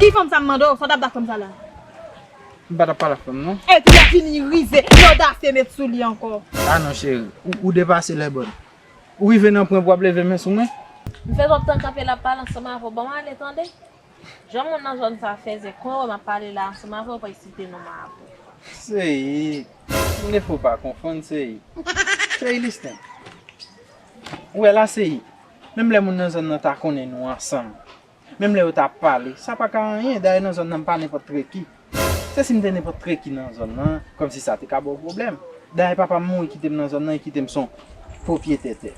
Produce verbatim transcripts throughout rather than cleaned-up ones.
Ki fanm sa m mande w? Sa w t ap di ak fanm sa la? M pa t ap pale ak fanm, non. Epi l ap vini rize, l odasye met sou li ankò. Ah non, cheri. Ou, ou depase lèbòn. Ou rive nan pwen pou w ap leve men sou mwen? M fè twòp tan kanpe la ap pale ansanm avè w. Ban m ale tande. Jan moun nan zòn sa fè zen, kòman w wè m ap pale la ansanm avè w, pa site non m avè w. Seyid, m defo pa konprann, Seyid. Seyid Listen. Ou wè la, Seyid. Menm lè moun nan zòn nan ta konnen nou ansanm. Menm lè yo ta pale, sa pa ka anyen. Dayè nan zòn nan m pa nenpòt treki. Se si m te nenpòt treki nan zòn nan, kòmsi sa te ka ba w pwoblèm. Dayè papa m mouri kite m nan zòn nan, e kite m se yon pwopyetè tè.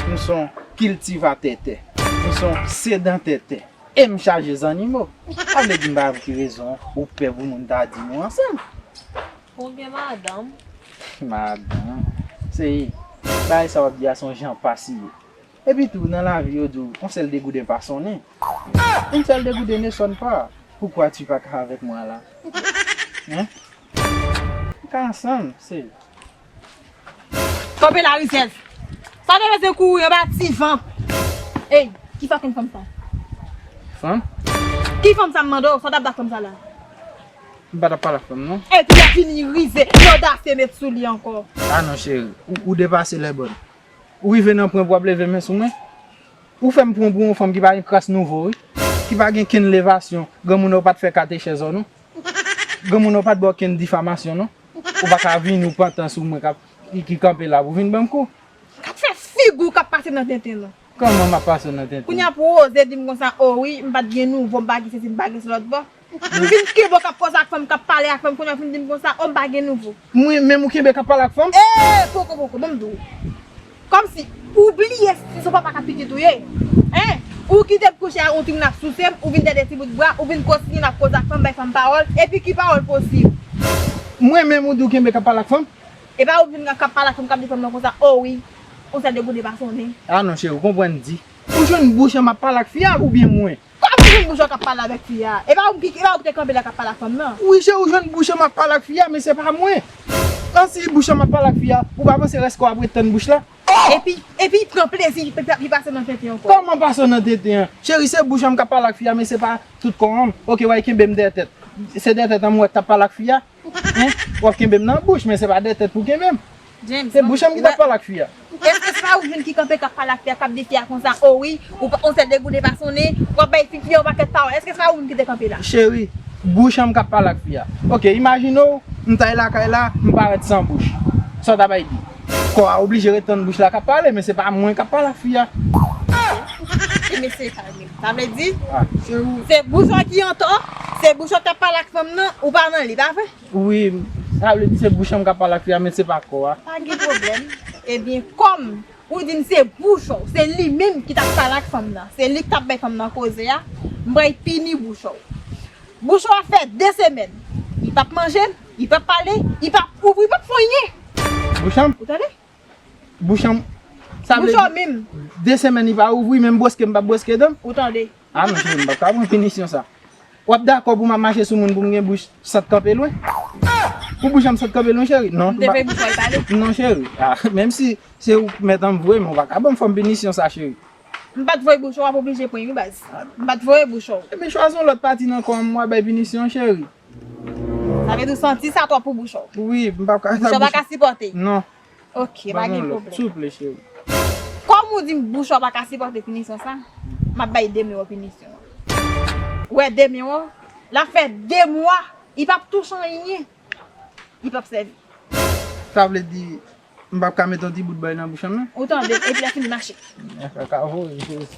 M se yon kiltivatè tè. M se yon sedantè tè. E m chaje zannimo. Sa vle di m pa wè pou ki rezon ou pè pou moun ta di nou ansanm. Ou gen madanm? Madanm? Seyid, bagay sa w ap di a se yon jan pase ye. Epi tou, nan lavi yo di w, yon sèl degouden pa sonnen. Une seule dégoudée ne sonne pas. Pourquoi tu pas avec moi là? Hein? Nou ka ansanm, Seyid. Kanpe la, Rizèz. Sa te bezwen kouri anba ti van. Ey, ki fakin fanm sa? Fanm? Ki fanm sa m mande w? Sa w t ap di ak fanm sa la? M pa t ap pale ak fanm, non. Epi l ap vini rize, l odasye met sou li ankò. Ah non, cheri. Ou, ou depase lèbòn. Ou rive nan pwen pou w ap leve men sou mwen? Ou fè m pran w pou yon fanm ki pa gen kras nouvo, wi. Ki pa gen kenn levasyon. Granmoun nan pa t fè katechèz ou non. Granmoun nan pa t ba w kenn difamasyon non. Ou pa ka vini ou pantan sou mwen k ap, ki, ki kanpe la pou vin ban m kou. K ap fè figi w k ap pase nan tenten nan. Kòman m ap pase w nan tenten? Kounye a pou w oze di m konsa, o wi, m pa t gen nouvo, m pa gen sesi, m pa gen sa lòt bò. M vin kenbe w k ap koze ak fanm, k ap pale ak fanm, kounye a w vin di m konsa, o m pa gen nouvo. Mwen menm ou kenbe k ap pale ak fanm? Ee, poko, poko, ban m di w. Kòmsi, ou bliye si se papa k ap pitit ou ye. Hein? Ou kite m kouche a yon ti moun ap souse m, ou vin dèyè ti bout bra, ou vin kontinye ap koze ak fanm, bay fanm pawòl, epi ki pawòl posib? Mwen menm ou di w kenbe k ap pale ak fanm? E pa ou vin k ap pale ak fanm k ap di fanm nan konsa, o wi, yon sèl degouden pa sonnen. Ah non, cheri, ou konprann di. Ou jwenn bouch an m ap pale ak fi a oubyen mwen? Kòman ou jwenn bouch an k ap pale avèk fi a? E pa ou ki, e pa ou ki te kanpe la k ap pale ak fanm nan? Wi, cheri, ou jwenn bouch an m ap pale ak fi a, men se pa mwen. Ansi bouch an m ap pale ak fi a, ou pa panse rès kò w ap ret tann bouch la? Epi, epi pran plezi, li, li pase nan tenten ankò. Kòman pase w nan tenten an? Cheri, se bouch an m k ap pale ak fi a, men se pa tout kò an. Oke, w al kenbe m dèyè tèt. Se dèyè tèt an m wè k t ap pale ak fi a? Hein? W ap kenbe m nan bouch, men se pa dèyè tèt pou kenbe m. James, se bouch an m ki t ap pale ak fi a. Èske se pa ou menm ki kanpe k ap pale ak fi a, k ap di fi a konsa, o wi, ou pa, yon sèl degouden pa sonnen, w ap bay fi, fi a yon pakèt pawòl? Èske se pa ou menm ki te kanpe la? Cheri, bouch an m k ap pale ak fi a. Oke, imajine w, m t al lakay la, m parèt san bouch. Sa w ta bay di? Kò a oblije ret tann bouch la k ap pale, men se pa mwen k ap pale ak fi a. Ti mesye sa menm. Sa vle di, se bouch an ki antò, se bouch an k ap pale ak fanm nan, ou pa nan li, pa vre? Wi, sa vle di se bouch an m k ap pale ak fi a, men se pa kò a. Pa gen pwoblèm. Ebyen, kòm ou di m se bouch an, se li menm ki t ap pale ak fanm nan, se li ki t ap bay fanm nan koze a, m pral pini bouch an. Bouch an ap fè de semèn. Li p ap manje, li p ap pale, li p ap ouvri, li p ap fè anyen. Bouch an? Ou tande? Bouch an, sa vle di, bouch an menm. De semèn li pa ouvri, menm bwoske m p ap bwoske dan m. Ou tande? Ah non, cheri, m p ap ka pran pinisyon sa. W ap dakò pou m ap mache sou moun pou m gen bouch sant kanpe lwen? Pou bouch an m sant kanpe lwen, cheri? Non. M te vle bouch an pale. Non, cheri. Ah, menm si se ou k mèt an m vre, men w pa ka ban m fòm pinisyon sa, cheri. M pa t voye bouch an, w ap oblije pran wi, baz. M pa t voye bouch an. Ebyen, chwazi yon lòt pati nan kò m, w a bay pinisyon, cheri. Sa vle di w santi sa twòp pou bouch an? Wi, m p ap ka. Bouch an pa ka sipòte? Non. Ok, pa gen pwoblèm. Souple, cheri. Kòm ou di m bouch an pa ka sipòte pinisyon sa, m ap bay de men w pinisyon an. Ou wè de men w, l ap fè de mwa, li p ap touche anyen. Li p ap sèvi. Sa vle di, m p ap ka met yon ti bout bay nan bouch an m nan? Ou tande, epi l ap fin mache. Sa ka voye, cheri.